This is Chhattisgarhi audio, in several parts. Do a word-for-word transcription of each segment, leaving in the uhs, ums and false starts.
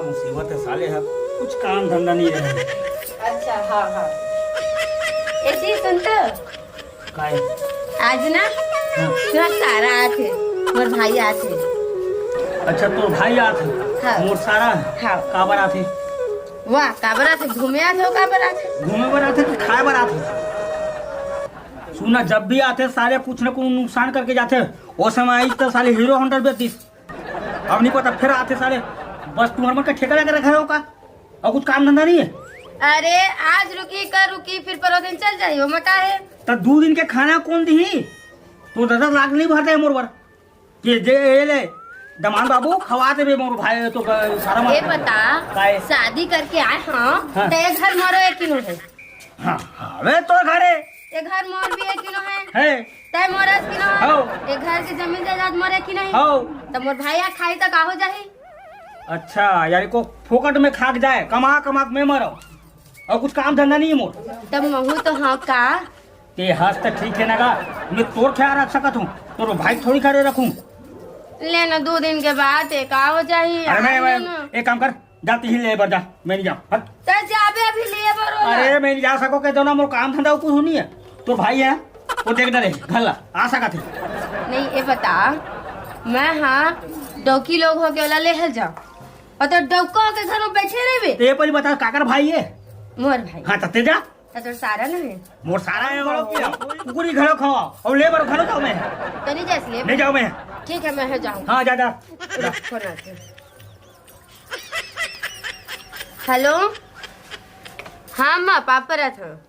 मुसीबत है साले, अब कुछ काम धंधा नहीं रहे। अच्छा, हाँ, हाँ। ऐसे ही सुनता। काय? आज ना, हाँ। थोड़ा सारा आथे, मोर भाई आथे। अच्छा, तोर भाई आथे? हाँ। मोर सारा? हाँ। काबर आथे? वाह, काबर आथे? घूमे आथे, काबर आथे? घूमे बर आथे कि खाए बर आथे? सुना, जब भी आथे साले कुछ न कुछ नुकसान करके जाथे। ओ समय आइस त साले हीरो होंडा बेचिस, अब नहीं पता फिर आथे साले। बस तुम्हारे मन का ठेका लगा रखा है का? और कुछ काम धंधा नहीं है? अरे, आज रुकी, कल रुकी, फिर परोस दिन चल जाई, ओमा का है? तो दो दिन के खाना कौन दी? तो दादा लाग नहीं भरता है मोर बर। ये जे, ये ले, दमान बाबू, खवा दे बे मोर भाई, तो ब-, सारा ए मार बता, काय? शादी करके आए, हाँ, हाँ। तो ये घर मोरो एक ही है। हाँ, हाँ, वे तो घर है। ये घर मोर भी एक ही है। है। तय मोर एक ही है। हो। ये घर की जमीन जायदाद मोर एक ही नहीं। हो। तो मोर भाई आ खाई तो का हो जाही? अच्छा, यानी को फोकट में खाक जाए, कमा कमा के मैं मरो, और कुछ काम धंधा नहीं है मोर। तब महू तो हाँ का? ते हंस त ठीक है ना गा, मैं तोर ख्याल रख सकत हूँ, तोर भाई थोड़ी करे रखूँ। ले ना, दो दिन के बाद एक आओ जाही, अरे मैं, आइए मैं, ना। एक काम कर, जा ती ही ले बर जा, मैं नहीं जाऊँ, हट। तो जाबे अभी ले बर हो ना। अरे मैं नहीं जा सको के दो ना, मोर काम धंधा कुछ नहीं है। तोर भाई है, वो देख डरे, घर ला, आ सकत है। नहीं, ये बता, मैं हाँ डौकी लोग हो के ओला ले हल जाऊँ, और तो डौका के घर में बैठे रहबे। ते पहले बता, काकर भाई है? मोर भाई। हाँ, तते जा। तो तोर सारा ना है। मोर सारा है, घरो पिया। कुकुरी घरो खावा। और ले बर घरो जाओ मैं। तो नहीं जास ले। नहीं जाओ मैं। ठीक है, मैं है जाऊँ। हाँ, जा, जा। रुक, फोन आते। हेलो। हाँ, माँ, पापा रहा था।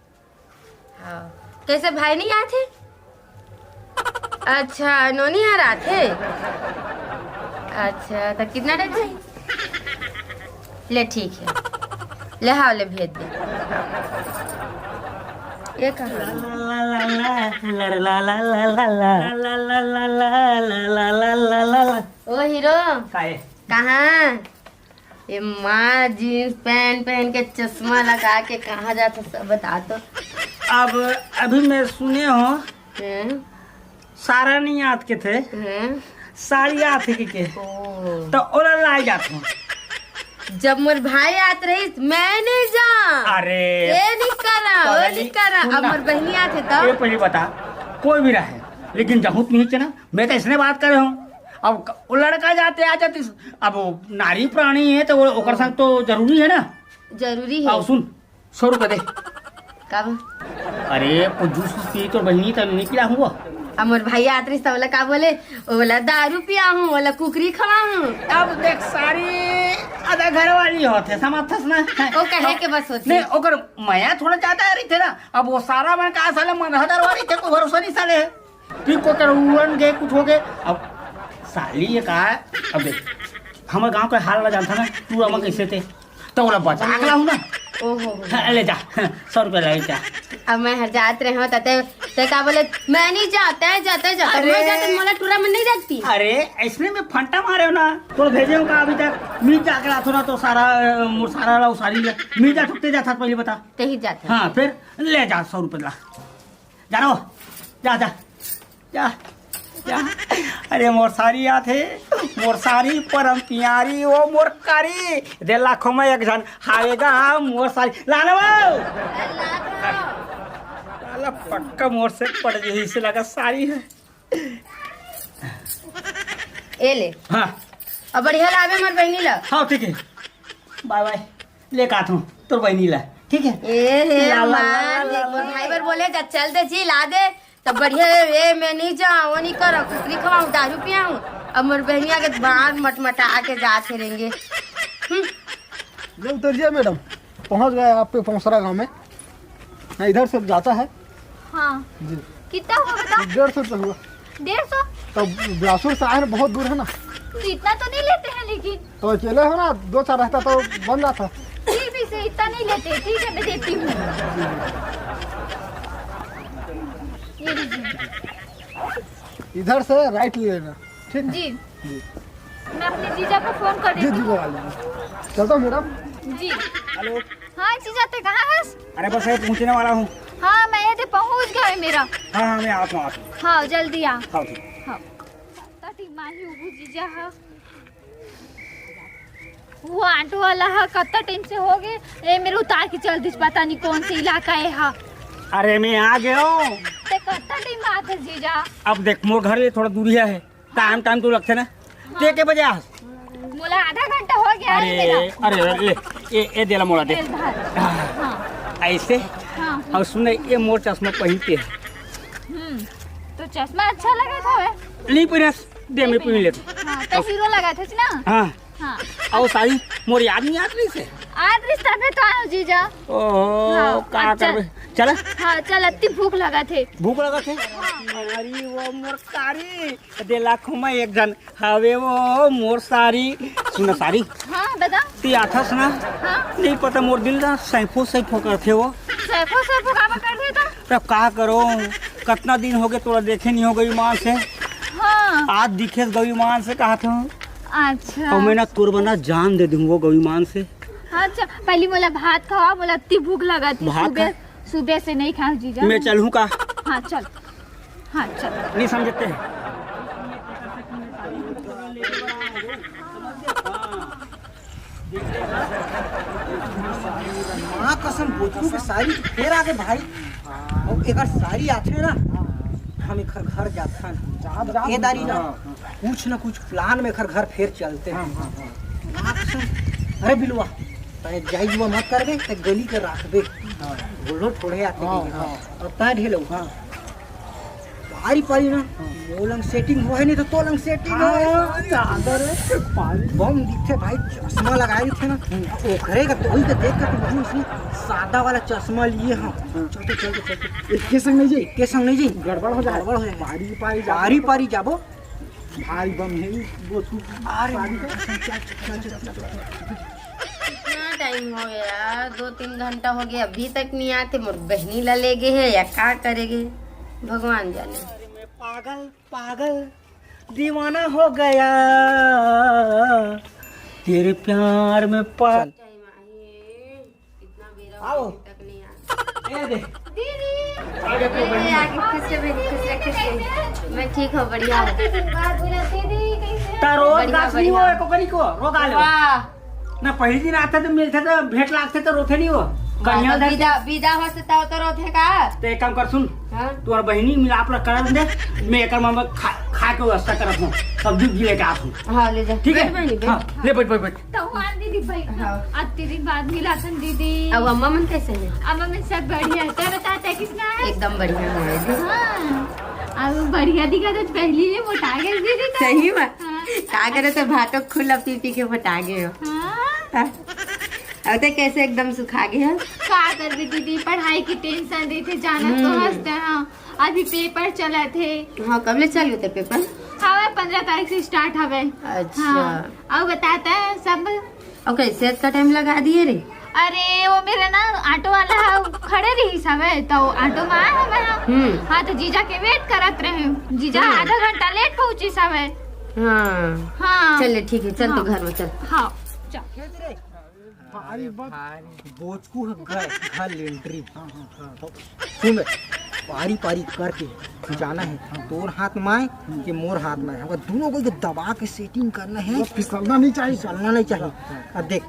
हाँ। कैसे भाई नहीं आए थे? अच्छा, नोनी आ रहा थे। अच्छा, तो कितना टाइम से? ले, ठीक है, ले, हाँ, ले, भेज दे। ये कहाँ? ओ हीरो, काहे? कहाँ? ये माँ, जींस पैंट पहन के, चश्मा लगा के कहाँ जाता, सब बता तो। अब अभी मैं सुने हो, हैं? सारा नहीं आत के थे, हैं? सारी आत के, के। ओ। तो ओला लाई जात हो। जब मोर भाई आत रही, मैं नहीं जा। अरे। ये नहीं करा, वो पगली, नहीं करा। सुन अब ना। मोर बहनी आत है तो? ये पहले बता, कोई भी रहे, लेकिन जहूत नहीं चना, मैं तो इसने बात करे हूँ। अब क-, वो लड़का जाते आ जाते, अब वो नारी प्राणी है तो वो, ओकर संग तो जरूरी है ना। जरूरी है। आओ सुन, सौ रुपए दे। कब? अरे, कुछ जूस वूस पी तोर बहिनी, तब नहीं पिला हुआ। अब मोर भाई आत रहिस, त ओला का बोले, ओला दारू पिया हूँ, ओला कुकरी खवा हूँ। अब देख सारी, आधा घर वाली होते, समझथस ना? ओ कहे के बस होते। नहीं, ओकर मया थोड़ा ज्यादा रहिथे ना। अब वो सारा मन का साले मन हदर वाली थे, कोई भरोसा नहीं साले है। ठीक को कर उड़न गए, कुछ हो गए। अब साली ये का है, अब देख, हमर गांव के हाल ला जानता ना, तू अमा कैसे थे, तो ओला बचा के लाहू ना। ओहो हो। हाँ, ले जा, सौ रुपया ले जा। अब मैं हर जात रहे हो, तते, ते का बोले, "मैं नहीं जाता है, जाता है, जाता है।" अरे। मैं जाता, मोला टूरा में नहीं रखती। अरे, ऐसने में फंटा मारे हो ना, तो भेजे हो का अभी तक, मीत जाके लाथो ना, तो सारा, अ, मोर सारा ला उसारी ले, मीत जा थुकते जाता पहले बता। ते ही जाता। हाँ, फिर ले जा सौ रुपया ला। जानो, जा, जा, जा, जा। अरे मोर सारी आथे, मोर सारी परम पियारी, ओ मोर कारी, दे लाखों में एक झन हावेगा मोर सारी। लाना वो। साला पक्का मोर से पड़ गई, इसे लगा सारी है। ए ले। हाँ। अब बढ़िया लावे मोर बहिनी ला। हाँ, ठीक है। बाय बाय। ले का तू तोर बहिनी ला, ठीक है? ए हे ला, ला, माँ, ला, ला, देख, ला, भाई ला। बर बोले जा, चल दे जी, ला दे। तब बढ़िया है, ए, मैं नहीं जाऊँ, वो नहीं करो, कुकरी खवाऊँ, दारू पियाऊँ। अब मोर बहिनिया के बाँध मटमटा के जात हे रहेंगे। हम्म। ये उतरिए मैडम, पहुँच गए आप पे पौसरा गाँव में। हाँ, इधर से जाता है। हाँ। जी। कितना हुआ बता? डेढ़ सौ रुपये हुआ। डेढ़ सौ? तो ब्यासुर से आए हैं, बहुत दूर है ना। तो इतना तो नहीं लेते हैं लेकिन। तो अकेले हो ना, दो चार रहता तो बन जाता। ठीक, ठीक से इतना नहीं लेते, ठीक है, मैं देती हूँ। ये लीजिए। इधर से राइट ले लेना, ठीक है? जी। जी। मैं अपने जीजा को फोन कर जी, देती जी, हूँ। लगा लीजिए। चलता हूँ मैडम। जी। हेलो। हाँ जीजा, ते कहाँ हस? अरे बस ये पहुँचने वाला हूँ। हाँ, मैं ये ते पहुँच गया है मेरा। हाँ, हाँ, मैं आता हूँ, आता हूँ। हाँ, जल्दी आ। हाँ, ठीक। हाँ। ताती माही उबू जीजा हा। वो ऑटो वाला ह, कत्ता टाइम से हो गए, ए मेरे उतार के चल दिस, पता नहीं कौन से इलाका है हा। अरे, मैं आ गया हूँ। ते कत्ता टाइम आते जीजा? अब देख, मोर घर ले थोड़ा दूरी है, टाइम टाइम तो लगते ना। ते के बजे आ? मोला आधा घंटा हो गया है अरे, मेरा। अरे, अरे, ले, ए, ए देला मोला दे। ए, धर। हाँ। ऐसे? हाँ। और सुन, ये मोर चश्मा पहनते हैं। हम्म, तो चश्मा अच्छा लगा था वे? नहीं पहनस, दे मैं पहन लेता। हाँ, तो हीरो लगा था ना? हाँ। हाँ। और सारी मोर याद नहीं आत रही से? आत रही तबे तो आयो जीजा। ओहो, हाँ, का अच्छा। करबे? चला। हाँ, चल, अत्ती भूख लगा थे। भूख लगा थे? हाँ। अरे वो मोर सारी, दे लाखों में एक जन हवे वो मोर सारी। सुन सारी। हाँ, बता। ती आथस ना? हाँ। नहीं पता मोर दिल ना सैफो सैफो करथे वो। सैफो सैफो काबर करथे तो? तब का करो, कतना दिन हो गए तोला देखे नहीं हो गई माँ से। हाँ। आज दिखे गई माँ से कहा था। अच्छा। और मैं ना तोर बना जान दे दूँ वो गई मान से। अच्छा, पहली मोला भात खवा, मोला अत्ती भूख लगा थी भात सुबह, खा? सुबह से नहीं खाऊं जीजा। मैं चलूँ का? हाँ, चल। हाँ, चल। नहीं समझते हैं। माँ कसम, बोचकू के सारी फेर आगे भाई। अब एकर सारी आथे ना, हम एकर घर जाथन। जा, जा, ए दारी ना, हाँ। कुछ ना कुछ प्लान में एकर घर फेर चलते हैं। हाँ, हाँ, हाँ। माँ कसम, अरे बिलवा, तय जाई जुआ मत करबे, तय गली के राखबे। हाँ। बोलो थोड़े आते हाँ, के। हाँ। अब तय ढेलो। हाँ। पारी पारी ना, हाँ। मोलंग सेटिंग हो है नहीं तो तोलंग सेटिंग हो है। हाँ, चादर है, पारी। बम दिखते भाई, चश्मा लगाए थे ना, हम्म। ओखरे का तो वही तो देख के तो वही उसने सादा वाला चश्मा लिए हम। हाँ। चलते, चलते, चलते। इक्के संग नहीं जाई। इक्के संग नहीं जाई। गड़बड़ हो जाए। गड़बड़ हो जाए। पारी पारी जाबो। पारी पारी जाबो। भारी बम है, वो तू अरे, पारी चल, चल, चल, चल, चल। कितना टाइम हो गया, दो तीन घंटा हो गया, अभी तक नहीं आते। मोर बहनी ला ले गए है या का करे गए, भगवान जाने। अरे मैं पागल, पागल दीवाना हो गया, तेरे प्यार में पा- टाइम आई है, इतना बेरा हो आओ। गया, अभी तक नहीं आया। ए दे। दीदी। आगे तो ए, बहनी। आगे खुश रहे, खुश रहे, खुश रहे। मैं ठीक हूँ, बढ़िया हूँ। अत्ती दिन बाद मिला, दीदी, कैसे हो? ता रोज बढ़िया, गाछ नहीं बढ़िया। हो, एको कनी को, रोग आ लो। वाह। ना पहली दिन आते तो मिलते तो भेंट लागते तो रोते नहीं हो। हाँ, कन्या तो उधर विदा, विदा हो से तो, तो रोते का? तो एक काम कर सुन, हाँ? तुम्हारा बहनी मिलाप ला कर दे, मैं एकर मामा खा, खा के व्यवस्था करत हूँ, सब्जी भी लेके आत हूँ। हाँ, ले जा। ठीक है? बैठ बहनी, बैठ। हाँ, ले बैठ, बैठ, बैठ। तो हाँ दीदी भाई, हाँ। अत्ती दिन बाद मिला सन दीदी। अब अम्मा मन कैसे हैं? अम्मा मन सब बढ़िया है। तेरा ताता किसना है? एकदम बढ़िया है। हाँ। अब बढ़िया दिखा तो पहली ही मोटा गई दीदी तो। सही बात। हाँ। का करे तो भाटो खुला पी पी के मोटा गए हो। हाँ। हाँ। अब तो कैसे एकदम सुखा गए हो? का करबे दीदी, पढ़ाई की टेंशन रहिथे, जानत तो हम्म। हस तैं। अभी पेपर चलत हे। हाँ, कब ले चालू होथे पेपर? हवे, पंद्रह तारीख से स्टार्ट हवे। अच्छा। हाँ, अउ बता तैं सब। अउ कैसे अतका टाइम लगा दिए रे? अरे, वो मेरा ना ऑटो वाला ह, खड़े रहिस हवे, तो ऑटो में आए हवे हम। हम्म। हाँ, तो जीजा के वेट करत रहे। जीजा हाँ। आधा घंटा लेट पहुँचिस हवे। हाँ। हाँ। चल ले, ठीक है, चल तो हाँ। घर में चल। हाँ, चल। भारी बात। बोचकू ह घर, घर लेंटरी। हाँ, हाँ, हाँ। तो सुन, पारी पारी करके जाना है। हाँ। तोर हाथ में आए कि मोर हाथ में आए, हमका दोनों को दबा के सेटिंग करना है। वो फिसलना नहीं चाहिए। फिसलना नहीं चाहिए। हाँ, हाँ। अब देख,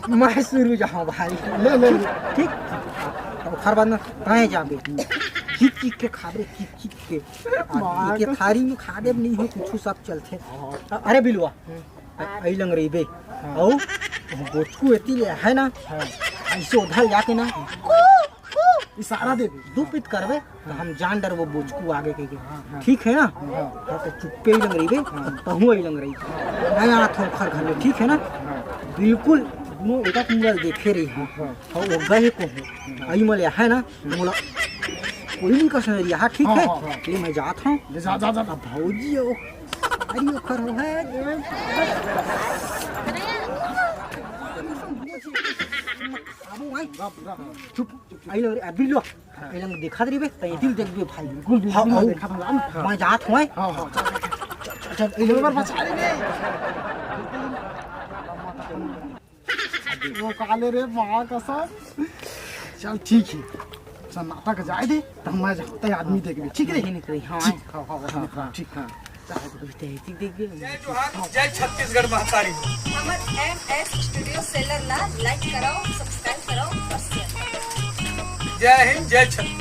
मैं शुरू जाऊँ भाई। ले, ले, ले। ठीक? तो ओखर बाद में तैं जाबे। खींच खींच के खाबे, खींच खींच के। मार एक थारी में खा देब नहीं हो, कुछ सब चलते। हाँ। अरे बिलवा, आई लंग रहिबे। हाँ। अउ बोचकू एती ले है ना, हाँ। ऐसे उधर जाके ना, इशारा दे दे। दू पित करबे, तो हम जान डर वो बोचकू आगे के, के। हाँ, हाँ। ठीक है ना? हाँ। हाँ, तो चुप्पे ही लंग रहिबे, हाँ। तहूँ ही लंग रही। मैं आत हूँ खर घर में, ठीक है ना? हाँ। बिल्कुल, दोनों एक मुड़ा देखे रही हूँ। हाँ। अउ वो गए को हूँ। आई मले है ना, मोला कोई नहीं कसन रही, हाँ, ठीक हाँ, है? हाँ, हाँ। ये मैं जात हूँ। ले जा, जा, जा, जा। अब भौजी हो, अरे ओखर हो है। बाबू भाई, चुप, चुप, चुप। आई लो रे, अभी लो। हाँ। ये लंग देखा रही बे, तो ये दिल देख बे भाई। बिल्कुल, बिल्कुल, हाँ, मैं हाँ। देखा था, जान। मैं जात हूँ। हाँ, हाँ, चल, चल, चल, चल, चल, ये लो। बचा ले बे। वो काले रे, माँ कसम। चल, ठीक है। चल, नाटक जाए दे, तो मैं जाते आदमी देख ले, ठीक है? नहीं निकली, हाँ। ठीक, हाँ, हाँ, हाँ, हाँ। ठीक, हाँ। अभी तो ऐसी देख ले। जय जोहार, जय छत्तीसगढ़ महतारी। हमर एम एस स्टूडियो सेलर ला लाइक करव, सब्सक्राइब करव और शेयर करव। जय हिंद, जय छत्तीसगढ़।